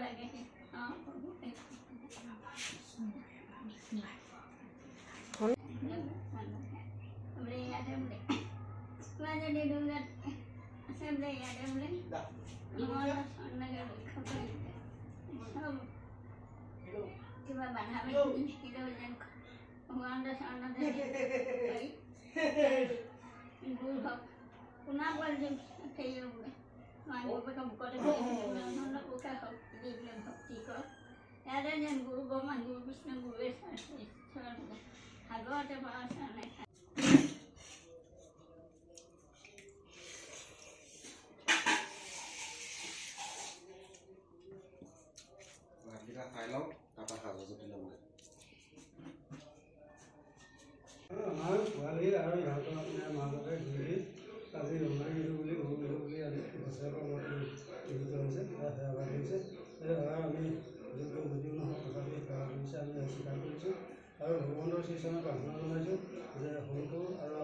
লাগে। কিবা বাধা দূৰ হওক, শুনা পোৱা বোলে মাক বাপেকৰ বুকতে শক্তি দি বোলে ভক্তি কৰক। ইয়াতে যেন গুৰু ব্ৰহ্মা গুৰু বিষ্ণু গুৰুৱে ঈশ্বৰ বোলে সাগৰতে পৰা নাই। ভাতকেইটা খাই লওঁ, তাৰপৰা সাজু জুতি ল'মগৈ। আমাৰ পোৱালি আৰু ইহঁতৰ মাক বাপেক মিলি আজি ৰঙালী বিহু বুলি, গৰু বিহু বুলি আজি বছৰেকৰ মূৰত বিহুটো হৈছে, সেৱা কৰিছে। সেই সেৱা আমি যোগ্য যদিও নহওঁ, তথাপি সেৱা কৰিছে, আমি স্বীকাৰ কৰিছোঁ আৰু ভগৱন্তৰ শ্ৰীচৰণত প্ৰাৰ্থনা জনাইছোঁ যে সৰুটো আৰু